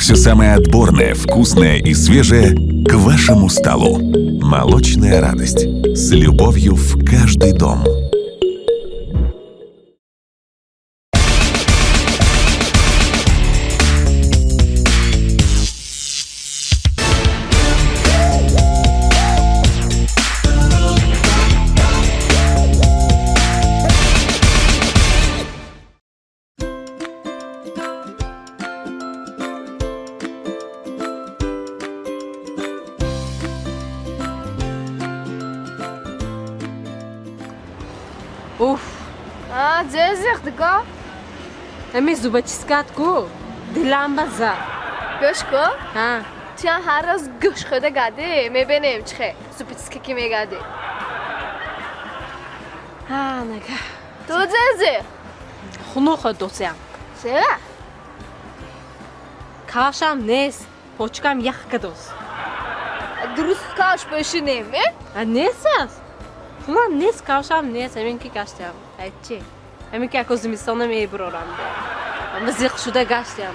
Все самое отборное, вкусное и свежее к вашему столу. Молочная радость. С любовью в каждый дом. Уф. А, зезих дика? Ами зубочисткат ку. Дилам база. Гӯш ку? Ҳа. Туян ҳар рӯз гӯш хӯрда гадӣ, мебинем чихе зубочистка ки мегадӣ. Ҳа, нага. Ту зезих? Хунук хӯрдосиям. Чера? Кавшам нест. Почкам ях кадос. Дуруст кавш пӯши неме? А нест аст. Пулам нест, кавшам нест. Ҳамин ки гаштям. Айчи. Ҳамин ки ако зимистона мебурорам. Ама зиқ шуда гаштям.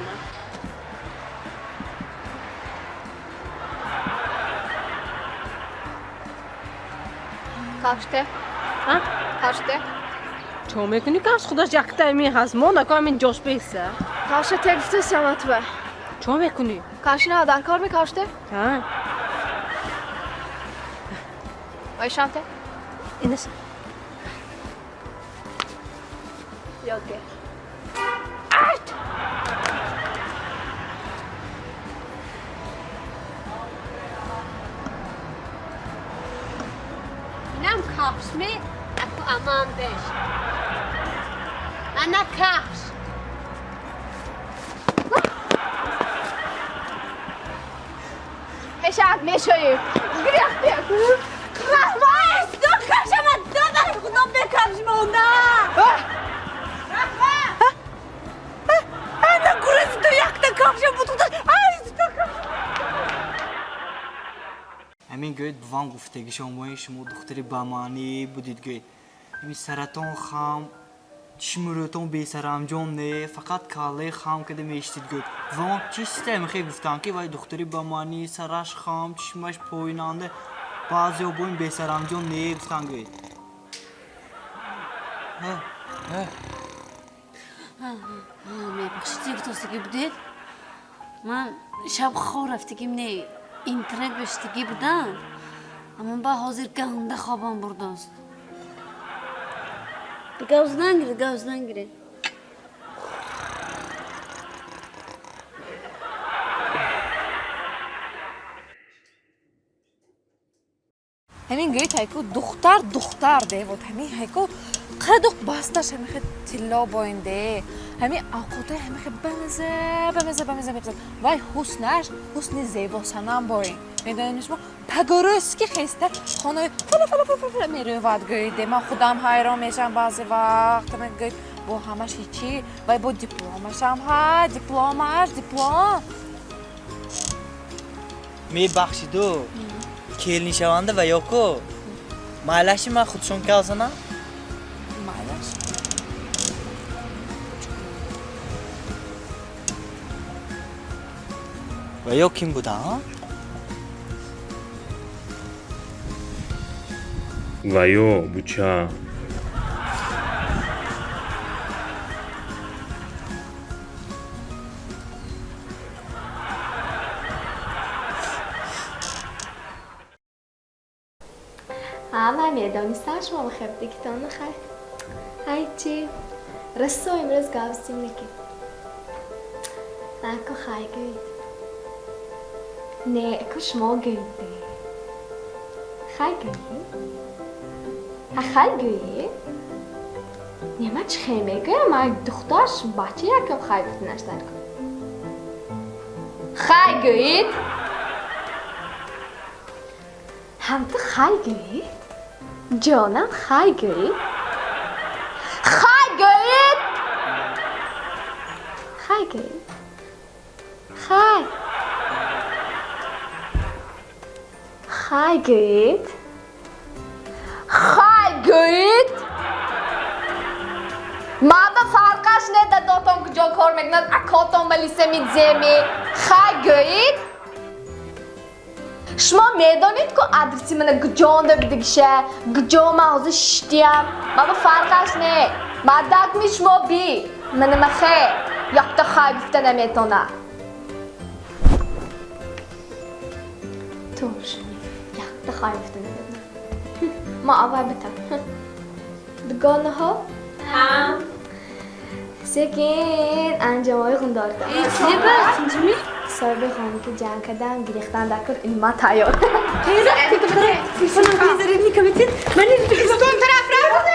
Кавште? А? Кавште? Чо мекунӣ кавш худаш якта ҳамин ҳаст. Мо нако ҳамин ҷош беса. Кавша те гуфтасям атва. Чо мекунӣ? Кавши на дар кор мекавште? Ҳа. Ойшам те? Инаш. Ёд гир. Инам кавшми, аку аман беш. Ана кавш. Мешавад, мешоӣ. Гиряхте. Раҳмат, ду кавшама додам, худо бекавш монда. Раҳмат! Ана гурез ду якта кавша буд. Ай, ду кавш. Ҳамин гӯед бувам гуфтагӣ шомои шумо духтари бамаънӣ будид гӯед. Ҳамин саратон хам, чишмурӯтон бесарамҷон не, фақат каллаи хам када меиштид гӯед. Бувам чиста мехе гуфтам ки вай духтари бамаънӣ, сараш хам, чишмаш поинанда, баъзеҳо бо ин бесарамҷон не гуфтан гӯед. Ҳа, ҳа. Мебахшид, чӣ гуфтостагӣ будед? Ман шаб хоб рафтагим не, интернет бештагӣ будам. Аммо ба ҳозир ганда хобам бурдост. Гавз нангиред, гавз нангиред. Ҳамин гӯед ҳайку духтар духтар де вот ҳамин ҳайку қадуқ басташ ҳамихе тилло боинде ҳамин авқотаи ҳамихе бамаза бамаза бамаза мепазад вай ҳуснаш ҳусни зебосанам боин медонед шумо пагорӯски хеста хонаи фала фала фала фала мерӯвад гӯед ман худам ҳайрон мешавам баъзе вақт гӯед бо ҳамаш ҳичи вай бо дипломашам ҳа дипломаш диплом. Мебахшиду келиншаванда ва ёку майлаши ман худшон калсанам. Майлаш. Ва ё ким будам? Ва ё буча. А, ман медонистам шумо мехебдигитон хай. Ҳайчи. Расо имрӯз гавзим неки. Ако хай гӯед. Не, ко шумо гӯед. Хай гӯед. Ҳа хай гӯед. Не, ман чӣ хе мегӯям? Ман духтарш бача якам хай гуфтанаш дар кор. Хай гӯед. Ҳам ту хай гӯед. Ҷонам хай гӯед. Хай гӯед. Хай гӯед. Хай. Хай гӯед. Хай гӯед. Ман ба фарқаш не дадотон куҷо кор мекунад, акотон ба лиса мидземи. Хай гӯед. Шумо медонед, ку адреси мана гуҷонда бидигиша, гуҷо ман ҳозир шиштиям. Ма ба фарқаш не. Мардакми шумо би. Мана махе. Якта хай гуфта наметонад. Тоже якта хай гуфта наметонад. Ма аввал битам. Дугонаҳо? Ҳа. Секин анҷомҳои хундорда. Чиба? Тинҷими? Соҳиби хона ки ҷанг кардам, гирехтан дар кор, ин ма тайёр. Телефонам зарядни комитет. Мани Истон тараф рафт.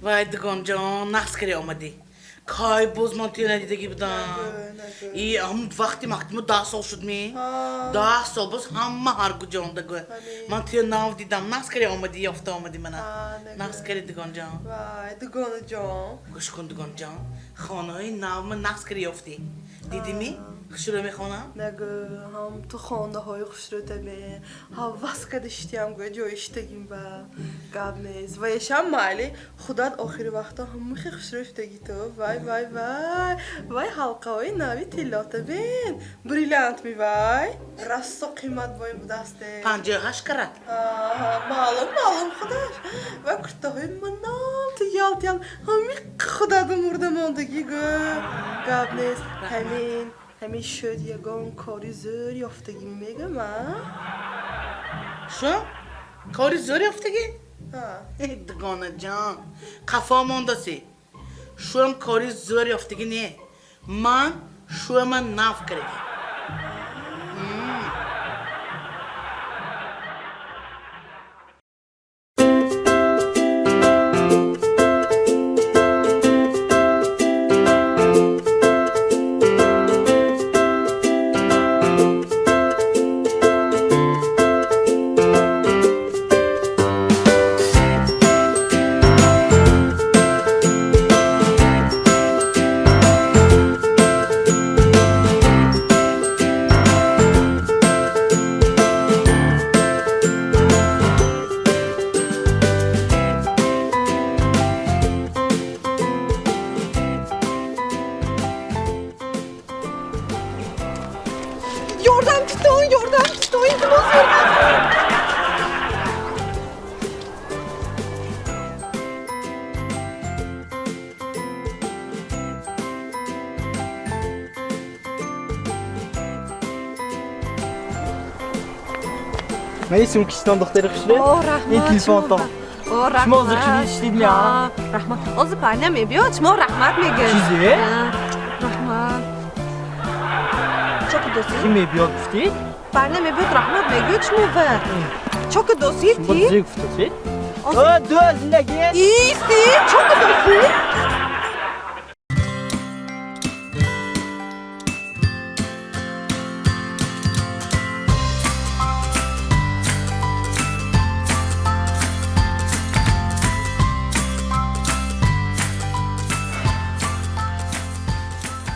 Вай, дугонҷон, нақс кари омадӣ. Кай боз ман туя надидагӣ будам. И ҳам вақти мактимо 10 сол шуд ми? 10 сол боз ҳама ҳар куҷонда гӯ. Ман туя нав дидам. Нақс кари омадӣ, ёфта омадӣ мана. Нақс кари, дугонҷон. Вай, дугонаҷон. Гӯш кун, дугонҷон. Хонаҳои навма нақс кари ёфтӣ. Дидӣ-ми? Хушрӯ мехонам? Нагӯ, ҳам ту хонаҳои хушрӯтаме. Ҳавас када иштиям гӯ, ҷои иштагим ба. Гап нест. Ва ешам майли, худат охири вақто ҳамахи хушрӯ шудагӣ ту. Вай, вай, вай. Вай, ҳалқаҳои нави тиллота бин. Бриллиант ми вай. Рассо қимат боин будасте. 58 карат. Маълум, маълум худаш. Вай, куртаҳои манам ту ялт ялт. Ҳами худата мурда мондагӣ гӯ. Гап нест. Ҳамин шуд ягон кори зӯр ёфтагӣ мегӯм, а? Шу? Кори зӯр ёфтагӣ? Ҳа. Дугонаҷон, қафо мондасӣ. Шуам кори зӯр ёфтагӣ не. Ман шуама нав кардагӣ. Ёрдам титон, ёрдам титон, илтимос, ёрдам. Ман сумкистон, духтари хушрӯ. О, раҳмат. Ин телефонтон. О, раҳмат. Шумо ҳозир шудед, иштидми, а? Ҳа, раҳмат. Ҳозир парня мебиёд, шумо раҳмат мегӯед. Чизе? Ҳа, раҳмат. Чо кудосӣ? Ки мебиёд гуфтед? Парня мебиёд, раҳмат мегӯед шумо ва. Чо кудосӣ Шумо ти? зе гуфтосед? О, ду зиндагӣ. Исти, чо кудосӣ?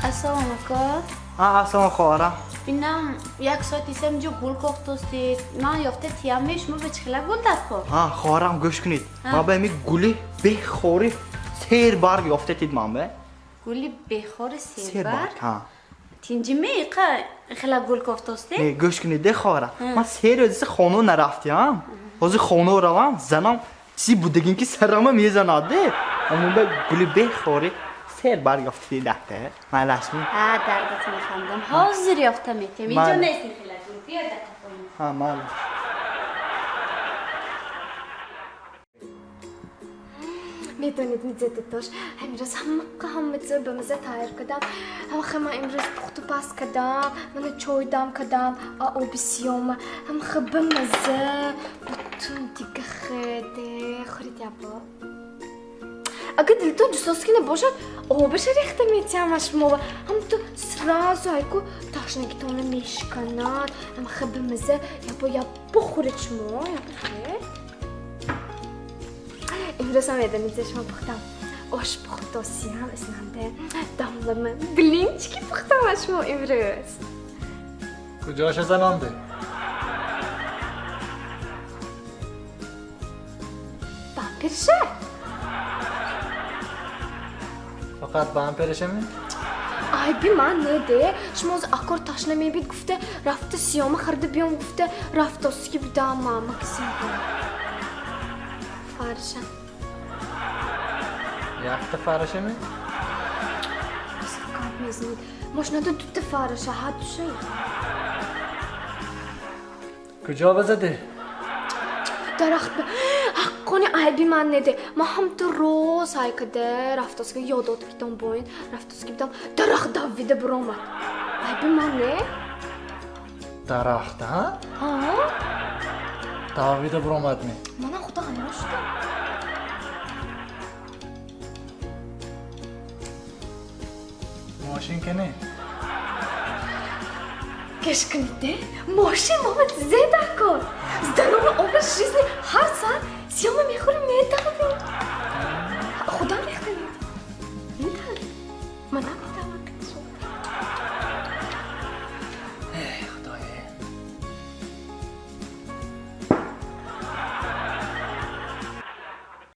Ассалому ака. А, ассалом, хоҳарам. Бинам, як соат исам ҷо гул кофтостед. Ман ёфта тиямме, шумо ба чӣ хела гул даркор? Ҳа, хоҳарам, гӯш кунед. Ман ба ҳамин гули бехори сербарг ёфта тид ман ба. Гули бехори сербарг? Сербарг, ҳа. Тинҷиме иқа хела гул кофтостед? Не, гӯш кунед, де хоҳарам. Ман се рӯзиси хона нарафтиям. Ҳозир хона равам, занам чизи будагин ки сарама мезанад, де. Аммо ба гули бехори сербарг ёфта тид даҳта. Майлашми? Ҳа, дардатон фаҳмидам. Ҳозир ёфта метиям. Инҷо Майли. нест ин хела гул. Биё дар қафои. Ҳа, майли. Медонед, мизедатош, ҳамирӯз ҳамақа ҳама чизо ба маза тайёр кардам. Ҳамаха ман имрӯз пухту паз кардам, мана чой дам кардам, оби сиёма. Ҳамаха ба маза, бутун дига хеде. Хӯред ябо. Агар дилтон ҷусоски набошад, обаша рехта метиҳам шумо. Ҳамту сразу айку ташнагитона мешиканад. Ҳамаха ба маза ябо ябо хӯред шумо, ябо хӯред. Имрӯз ҳам медонед, зе шумо пухтам. Ош пухтосиям, иснанде дамлама блинчики пухтам аз шумо имрӯз. Куҷоша занонде? Вампирша? Фақат ба ҳам перешами? Айби ман не де, шумо оз акор ташна мебид гуфта, рафта сиёма харида биём гуфта, рафтосики будам ман магазин. Фарша. Якта фарашами? Гап мезанед. Мошинада дута фараша, ҳа душа. Куҷо базадӣ? Дарахт ҳаққони айби ман неде. Ман ҳамту роз ҳайкаде рафтосики ёдод китом боин, рафтосики будам, дарахт давида биромад. Айби ман не? Дарахт, ҳа? Ҳа? Давида биромадми? Манам худо ҳайрон шудам. Мошин кане? Гӯш кунед, мошин омад зеда кор. Здоровый образ жизни ҳар саат сиёма мехӯрем, медавем. Худо мехӯред. Медавем. Манам медавем.